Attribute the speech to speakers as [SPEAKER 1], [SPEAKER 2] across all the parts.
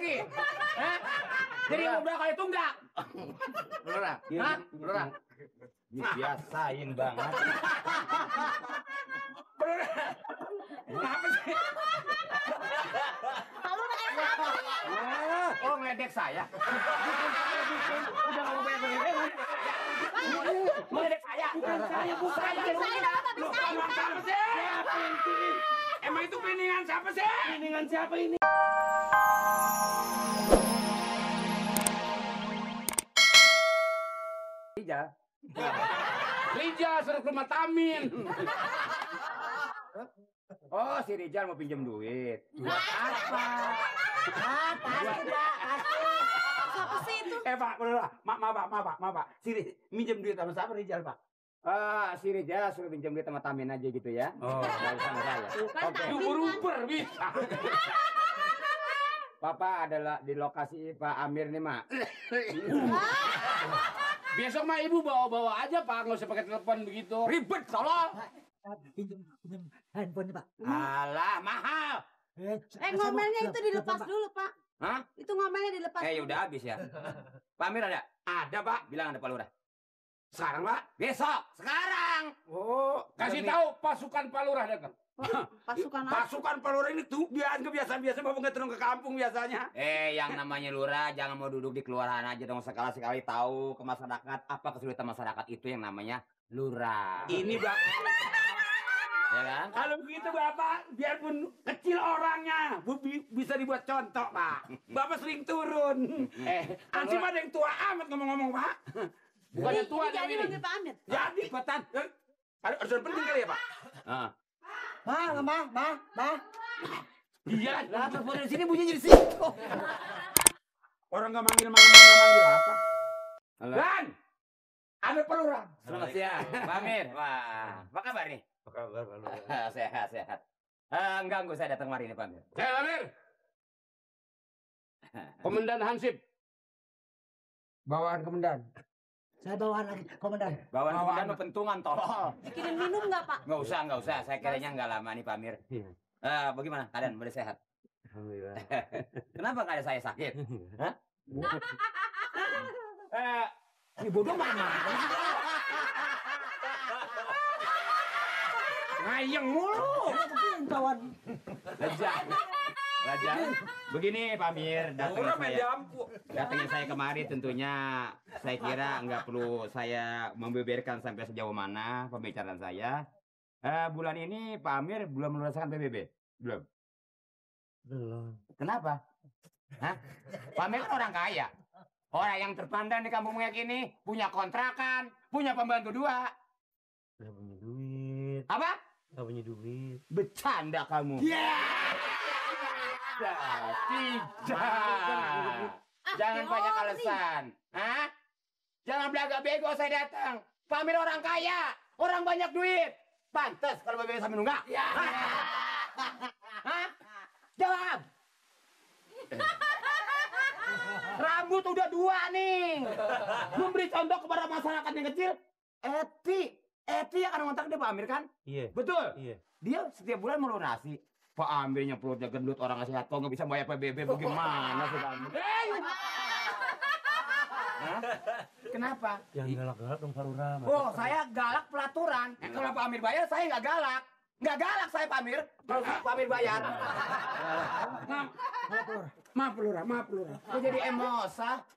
[SPEAKER 1] lagi? Hah? Jadi udah kali tunggak.
[SPEAKER 2] Lurah.
[SPEAKER 1] Hah?
[SPEAKER 2] Lurah. Biasain banget.
[SPEAKER 1] Kenapa sih? Oh, ngeledek saya. Udah ngomong banyak. Ngeledek saya. Bukan saya, bukan saya. Lu ngomong siapa sih? Emang itu piningan siapa sih? Piningan siapa ini?
[SPEAKER 2] Rijal.
[SPEAKER 1] Rijal suruh ke rumah Tamin.
[SPEAKER 2] Oh, si Rijal mau pinjam duit.
[SPEAKER 1] Buat apa?
[SPEAKER 3] Pasti Pak, pasti. Siapa sih itu?
[SPEAKER 1] Pak, maaf Pak. Minjem duit sama siapa Rijal, Pak?
[SPEAKER 2] Si Rijal suruh pinjam duit sama Tamin aja gitu ya.
[SPEAKER 1] Oh,
[SPEAKER 2] dari sama saya.
[SPEAKER 3] Oke.
[SPEAKER 1] Uber bisa.
[SPEAKER 2] Papa adalah di lokasi Pak Amir nih, Mak.
[SPEAKER 1] Besok mah ibu bawa aja Pak, nggak usah pakai telepon begitu. Ribet, tolong.
[SPEAKER 3] Pinjam handphone Pak.
[SPEAKER 1] Alah, mahal.
[SPEAKER 3] Ngomelnya itu dilepas dulu Pak.
[SPEAKER 2] Hah?
[SPEAKER 3] Itu ngomelnya dilepas.
[SPEAKER 2] Udah habis ya. Pak Amir ada?
[SPEAKER 1] Ada Pak.
[SPEAKER 2] Bilang ada Pak Lurah.
[SPEAKER 1] Sekarang Pak.
[SPEAKER 2] Besok, sekarang.
[SPEAKER 1] Oh, kasih tahu pasukan Pak Lurah datang.
[SPEAKER 3] Pasukan apa?
[SPEAKER 1] Pasukan Pak Lurah ini tuh kebiasaan bapak nggak turun ke kampung biasanya.
[SPEAKER 2] Yang namanya lurah jangan mau duduk di kelurahan aja dong, sekali-sekali tahu ke masyarakat apa kesulitan masyarakat itu yang namanya lurah.
[SPEAKER 1] Ini Bapak.
[SPEAKER 2] Ya kan?
[SPEAKER 1] Kalau begitu Bapak, biarpun kecil orangnya, bisa dibuat contoh Pak. Bapak sering turun. Ansi mah ada yang tua amat ngomong-ngomong Pak. Bukannya tua
[SPEAKER 3] Jadi
[SPEAKER 1] ini.
[SPEAKER 3] manggil Pak Amir.
[SPEAKER 1] Jadi Patan. Ada urusan penting kali ya Pak?
[SPEAKER 3] Ma.
[SPEAKER 1] Iya.
[SPEAKER 2] Lah telepon dari sini bunyinya jadi situ.
[SPEAKER 1] Orang nggak manggil apa?
[SPEAKER 2] Halo.
[SPEAKER 1] Dan ada pelurah.
[SPEAKER 2] Selamat siang, Pak Amir. Wah, apa kabar nih?
[SPEAKER 4] Apa kabar, Pak Lurah?
[SPEAKER 2] Sehat. Ganggu saya datang kemari nih, Pak Amir.
[SPEAKER 1] Saya Amir. Komandan Hansip. Bawaan komandan.
[SPEAKER 3] Saya bawaan lagi, Komandan.
[SPEAKER 2] Bawaan komandan mau pentungan, tolol.
[SPEAKER 3] Kirim minum nggak Pak?
[SPEAKER 2] Nggak usah. Saya kiranya nggak lama nih, Pak Amir. Bagaimana keadaan? Boleh sehat?
[SPEAKER 4] Alhamdulillah.
[SPEAKER 2] Kenapa nggak ada saya sakit? Hah?
[SPEAKER 1] Ini bodoh mana? Ngayeng mulu.
[SPEAKER 3] Kawan.
[SPEAKER 2] Raja. Begini Pak Amir, datangin saya kemari tentunya saya kira nggak perlu saya membeberkan sampai sejauh mana pembicaraan saya. Bulan ini Pak Amir belum merasakan PBB? Belum. Kenapa? Hah? Pak Amir kan orang kaya. Orang yang terpandang di kampung Mengek ini punya kontrakan, punya pembantu 2.
[SPEAKER 4] Nggak punya duit.
[SPEAKER 2] Apa?
[SPEAKER 4] Nggak punya duit.
[SPEAKER 2] Bercanda kamu. Tidak. Jangan banyak alasan. Hah? Jangan belagak bego saya datang. Pak Amir orang kaya, orang banyak duit. Pantes kalau bebek sambil nunggak. Hah? Jawab. Rambut udah 2 nih. Memberi contoh kepada masyarakat yang kecil. Eti yang akan ngontrak dia Pak Amir kan?
[SPEAKER 4] Iya.
[SPEAKER 2] Betul.
[SPEAKER 4] Iya.
[SPEAKER 1] Dia setiap bulan melunasi. Pak Amirnya perutnya gendut, orang ngasih kok nggak bisa bayar PBB, bagaimana sih Pak Amir? Hah? Kenapa?
[SPEAKER 4] Yang galak-galak dong Pak Lurah.
[SPEAKER 1] Oh, saya galak pelaturan. Kalau Pak Amir bayar, saya nggak galak. Nggak galak saya Pak Amir. Kalau Pak Amir bayar. Maaf Lurah. Kok jadi emosa?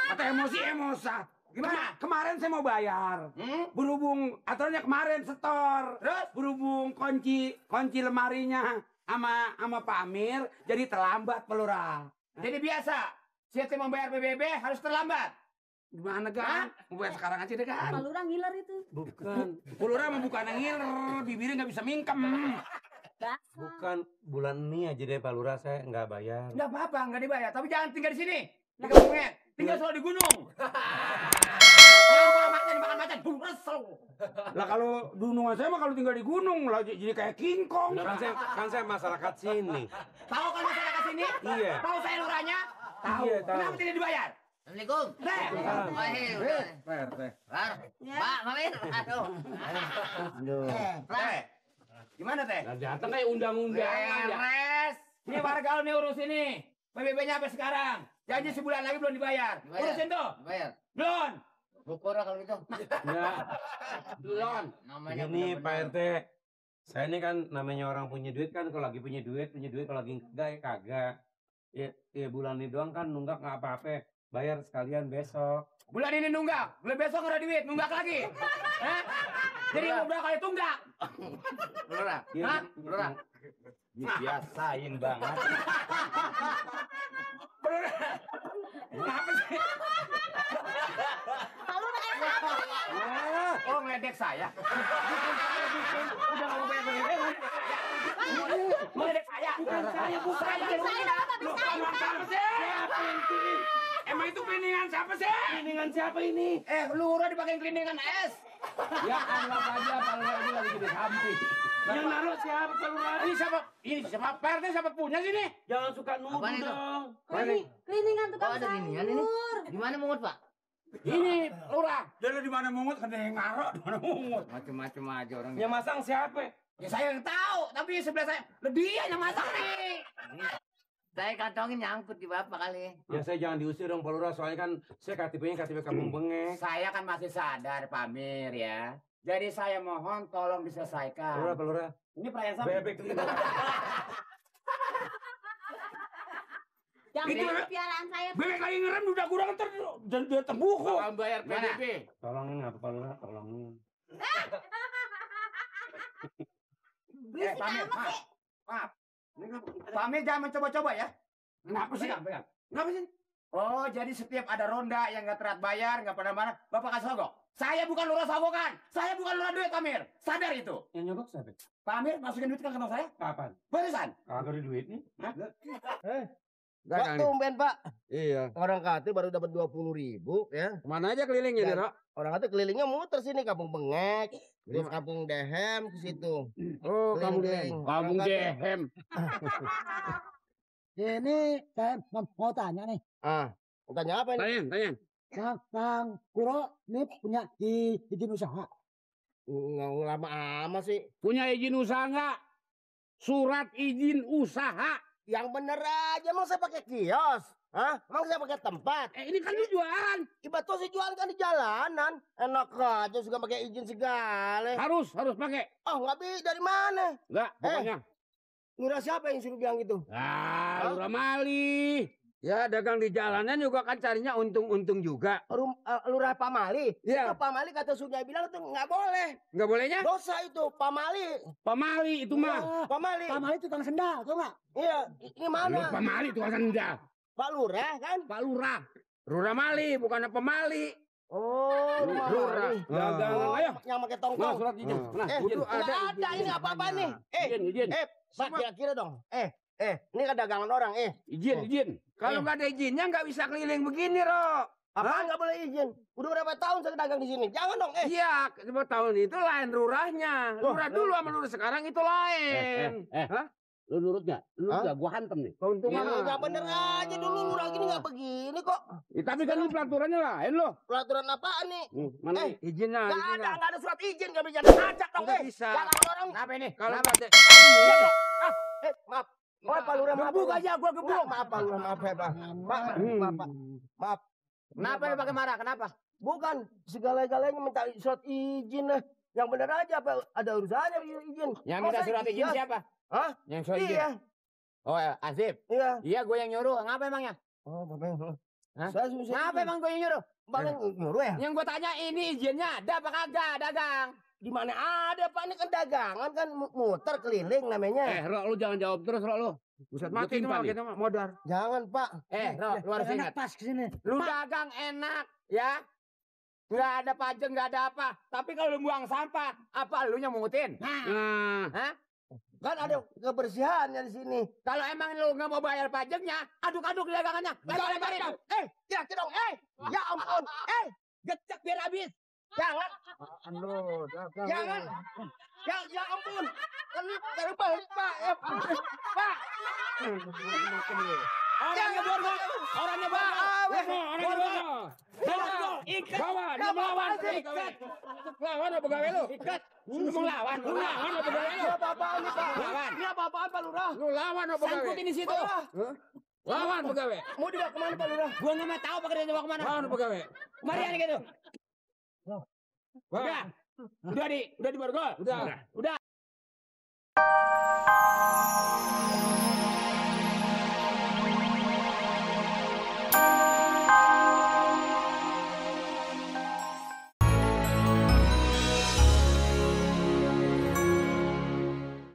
[SPEAKER 1] Kata emosa. Gimana? Kemarin saya mau bayar. Berhubung aturannya kemarin setor. Terus berhubung kunci lemarinya sama Pak Amir, jadi terlambat Pak Lurah. Jadi biasa, siapa mau bayar PBB harus terlambat. Gimana kan? Mau bayar sekarang aja deh kan?
[SPEAKER 3] Pak Lurah ngiler itu.
[SPEAKER 4] Bukan.
[SPEAKER 1] Pak Lurah mau bukan ngiler, bibirnya nggak bisa mingkem.
[SPEAKER 4] Bukan bulan ini aja deh Pak Lurah saya nggak bayar.
[SPEAKER 1] Nggak apa-apa, nggak dibayar. Tapi jangan tinggal di sini. Di kampungnya. Tinggal selalu di gunung. Makan macan, resel. Lah kalau gunungan saya mah kalau tinggal di gunung lah jadi kayak King Kong.
[SPEAKER 4] Kan saya masyarakat sini.
[SPEAKER 1] Tahu kan masyarakat sini?
[SPEAKER 4] Iya.
[SPEAKER 1] Tahu saya lurahnya? Tahu.
[SPEAKER 4] Iya, tahu.
[SPEAKER 1] Kenapa tidak dibayar?
[SPEAKER 5] Assalamualaikum. Pak, Mamir. Aduh.
[SPEAKER 1] Gimana teh?
[SPEAKER 4] Nah, datang kayak undang-undangan.
[SPEAKER 1] Beres. Ini warga nih urus ini.
[SPEAKER 2] PBB-nya apa sekarang? Janji sebulan lagi belum dibayar. Urusin tuh.
[SPEAKER 5] Bayar.
[SPEAKER 2] Belum.
[SPEAKER 5] Syukur kalau gitu.
[SPEAKER 4] Ya,
[SPEAKER 2] Belum.
[SPEAKER 5] Namanya
[SPEAKER 4] ini
[SPEAKER 5] benar-benar.
[SPEAKER 4] Pak RT. Saya ini kan namanya orang punya duit kan, kalau lagi punya duit, kalau lagi enggak ya kagak. Ya bulan ini doang kan nunggak nggak apa-apa. Bayar sekalian besok.
[SPEAKER 2] Bulan ini nunggak. Bulan besok nggak ada duit. Nunggak lagi. Hah? Jadi berapa kali tunggak?
[SPEAKER 5] Lurah.
[SPEAKER 4] Iya,
[SPEAKER 2] Hah?
[SPEAKER 5] Lurah.
[SPEAKER 2] Biasain banget. Kenapa sih? Oh, ngeledek saya. Udah ngomong banyak-banyak. Ngeledek saya. Bukan saya, bukan saya. Lu ngomong siapa sih? Emang itu cleaningan siapa sih?
[SPEAKER 4] Cleaningan siapa ini?
[SPEAKER 2] Lurah dipakai cleaningan es.
[SPEAKER 1] Ya anggap aja kalau ini lagi jadi samping.
[SPEAKER 4] Yang naruh siapa kalau
[SPEAKER 1] Ini siapa? Ini siapa? PRT siapa punya sini?
[SPEAKER 4] Jangan suka nuduh
[SPEAKER 5] Apaan itu?
[SPEAKER 4] dong.
[SPEAKER 3] Cleaningan
[SPEAKER 5] Oh,
[SPEAKER 3] tukang
[SPEAKER 5] ada ginian ini.
[SPEAKER 3] sayur.
[SPEAKER 5] Di mana mungut, Pak?
[SPEAKER 1] Ini lurah. Jadi di mana mungut kan yang ngarok, di mana mungut.
[SPEAKER 5] Macam-macam aja orangnya.
[SPEAKER 4] Yang masang siapa?
[SPEAKER 2] Ya saya yang tahu, tapi sebelah saya dia yang masak nih.
[SPEAKER 5] Saya kantongin nyangkut di Bapak kali.
[SPEAKER 4] Ya saya jangan diusir dong Pak Lurah, soalnya kan saya KTP-nya KTP Kampung Bengek.
[SPEAKER 2] Saya kan masih sadar, Pak Amir ya. Jadi saya mohon tolong
[SPEAKER 4] Pak Lurah,
[SPEAKER 2] diselesaikan.
[SPEAKER 4] Pak Lurah.
[SPEAKER 2] Ini perayaan sama.
[SPEAKER 4] Bebek cleaning.
[SPEAKER 3] Yang
[SPEAKER 2] Itu
[SPEAKER 3] jadi piaraan saya.
[SPEAKER 1] Bebek lagi ngerem udah kurang dia tembuku.
[SPEAKER 2] Bakal bayar PDP.
[SPEAKER 4] Tolongin apa Pak Lurah, tolongin.
[SPEAKER 3] Berisik
[SPEAKER 2] Pak Amir,
[SPEAKER 3] amat
[SPEAKER 2] maaf.
[SPEAKER 3] sih.
[SPEAKER 2] Maaf. Ini kan- Pak Amir jangan mencoba-coba ya. Kenapa sih? Kenapa sih? Oh, jadi setiap ada ronda yang nggak terat bayar, nggak pernah mana, Bapak kasih sogok. Saya bukan lurah sogokan. Saya bukan lurah duit, Pak Amir. Sadar itu.
[SPEAKER 4] Yang nyogok siapa?
[SPEAKER 2] Pak Amir, masukin duit ke kantong saya.
[SPEAKER 4] Kapan?
[SPEAKER 2] Barusan.
[SPEAKER 4] Kagak ada duit nih.
[SPEAKER 6] Pak tumben Pak. Iya. Orang kate baru dapat 20.000 ya.
[SPEAKER 1] Kemana aja kelilingnya nih, Rok?
[SPEAKER 6] Orang kate kelilingnya muter sini Kampung Bengek, terus Kampung Dehem ke situ.
[SPEAKER 1] Oh,
[SPEAKER 6] Keliling-keliling.
[SPEAKER 1] Kampung
[SPEAKER 6] Orang kate-
[SPEAKER 1] Dehem.
[SPEAKER 7] Ini saya mau tanya nih,
[SPEAKER 6] Ah, tanya apa ini?
[SPEAKER 1] Tanya.
[SPEAKER 7] Kang Kuro ini punya izin usaha.
[SPEAKER 6] Nggak lama amat sih.
[SPEAKER 1] Punya izin usaha nggak? Surat izin usaha.
[SPEAKER 6] Yang bener aja, emang saya pakai kios. Hah? Emang saya pakai tempat?
[SPEAKER 1] Ini kan lu jualan.
[SPEAKER 6] Ibarat tuh sih jualan kan di jalanan. Enak aja suka pakai izin segala.
[SPEAKER 1] Harus pakai.
[SPEAKER 6] Oh, nggak bisa dari mana?
[SPEAKER 1] Enggak, pokoknya.
[SPEAKER 6] Ngira siapa yang suruh bilang gitu?
[SPEAKER 1] Ah, Lurah Mali. Ya, dagang di jalanan juga kan carinya untung-untung juga.
[SPEAKER 6] Lurah Pamali.
[SPEAKER 1] Iya.
[SPEAKER 6] Itu Pamali kata Sunya bilang tuh nggak boleh.
[SPEAKER 1] Enggak bolehnya?
[SPEAKER 6] Dosa itu Pamali.
[SPEAKER 1] Pamali itu mah.
[SPEAKER 6] Pamali.
[SPEAKER 7] Sama itu tukang sendal, tau nggak?
[SPEAKER 6] Iya, ini
[SPEAKER 1] Lu
[SPEAKER 6] mana?
[SPEAKER 1] Pamali tukang sendal.
[SPEAKER 6] Pak Lurah kan?
[SPEAKER 1] Pak Lurah. Lurah Mali, bukan pemali.
[SPEAKER 6] Oh,
[SPEAKER 1] Lurah.
[SPEAKER 6] Mali.
[SPEAKER 1] Dagang,
[SPEAKER 6] Oh,
[SPEAKER 1] ayo.
[SPEAKER 6] yang pakai
[SPEAKER 1] Nah,
[SPEAKER 6] tongkong.
[SPEAKER 1] surat izin. Nah,
[SPEAKER 6] Kudu ada ini apa-apa nih?
[SPEAKER 1] Izin.
[SPEAKER 6] Pak kira-kira dong. Ini kan dagangan orang.
[SPEAKER 1] Izin. Kalau nggak ada izinnya nggak bisa keliling begini, Rok.
[SPEAKER 6] Apaan nggak boleh izin? Udah berapa tahun saya dagang di sini? Jangan dong.
[SPEAKER 1] Iya, 10 tahun itu lain lurahnya. Lurah dulu sama lurah sekarang itu lain. Hah? Lu nurut nggak? Lu nggak? Gua hantem nih. Keuntungan.
[SPEAKER 6] Nggak bener aja dulu lurah gini nggak begini kok.
[SPEAKER 1] Tapi kan lu pelaturannya lain loh.
[SPEAKER 6] Peraturan apaan nih?
[SPEAKER 1] Mana izinnya?
[SPEAKER 6] Nggak ada surat izin nggak bisa diajak dong.
[SPEAKER 1] Nggak bisa.
[SPEAKER 6] Dagangan orang.
[SPEAKER 1] Kenapa ini? Kalau nggak ada.
[SPEAKER 6] Maaf. Oh, Pak Lurah, maaf.
[SPEAKER 7] Gebuk aja, gua gebuk.
[SPEAKER 6] Maaf, Pak Lurah, maaf ya, Pak. Maaf.
[SPEAKER 2] Kenapa lu pakai marah? Kenapa?
[SPEAKER 6] Bukan segala-galanya minta surat izin lah. Yang benar aja apa ada urusannya izin.
[SPEAKER 2] Yang
[SPEAKER 6] Masa
[SPEAKER 2] minta surat izin
[SPEAKER 6] iya?
[SPEAKER 2] siapa?
[SPEAKER 6] Hah?
[SPEAKER 2] Yang surat izin?
[SPEAKER 6] Iya.
[SPEAKER 2] Oh, Azib.
[SPEAKER 6] Iya.
[SPEAKER 2] Iya, gue yang nyuruh. Ngapa emangnya?
[SPEAKER 6] Oh, Bapak.
[SPEAKER 2] Hah?
[SPEAKER 6] Saya susah.
[SPEAKER 2] Ngapa emang gue yang nyuruh?
[SPEAKER 6] Bang yang nyuruh ya?
[SPEAKER 2] Yang gue tanya ini izinnya ada apa kagak dagang?
[SPEAKER 6] Di mana ada Pak, ini kan dagangan kan muter keliling namanya.
[SPEAKER 1] Rok, lu jangan jawab terus, Rok lu. Buset mati itu mah kita mah modar.
[SPEAKER 6] Jangan Pak.
[SPEAKER 2] Rok, lu harus
[SPEAKER 7] Enak
[SPEAKER 2] ingat.
[SPEAKER 7] pas kesini.
[SPEAKER 2] Lu dagang enak, ya. Nggak ada pajak, nggak ada apa. Tapi kalau lu buang sampah, apa lu yang mungutin?
[SPEAKER 1] Nah,
[SPEAKER 2] Hah?
[SPEAKER 6] Kan ada kebersihannya di sini.
[SPEAKER 2] Kalau emang lu nggak mau bayar pajaknya, aduk-aduk di dagangannya. Lebar-lebarin.
[SPEAKER 6] Ya dong. Ya ampun.
[SPEAKER 2] Gecek biar habis.
[SPEAKER 6] Jangan. Jangan. Ya ampun. Kan balik Pak. Pak.
[SPEAKER 1] orangnya borgo, orangnya borgo. Ikat. Bawa, dia melawan. Ikat. Lawan apa gawe lu? Ikat. Lu mau lawan, lu lawan apa gawe lu?
[SPEAKER 6] Ini apa-apaan nih Pak?
[SPEAKER 1] Lawan.
[SPEAKER 6] Ini apa-apaan Pak Lurah?
[SPEAKER 1] Lu lawan apa gawe?
[SPEAKER 2] Sangkutin di situ.
[SPEAKER 1] Lawan pegawai.
[SPEAKER 6] Mau dibawa kemana Pak Lurah?
[SPEAKER 5] Gua nggak mau tahu pekerjaan dibawa kemana.
[SPEAKER 1] Lawan pegawai.
[SPEAKER 5] Marian gitu.
[SPEAKER 1] Wah.
[SPEAKER 5] Udah di borgol.
[SPEAKER 1] Udah.
[SPEAKER 5] Udah.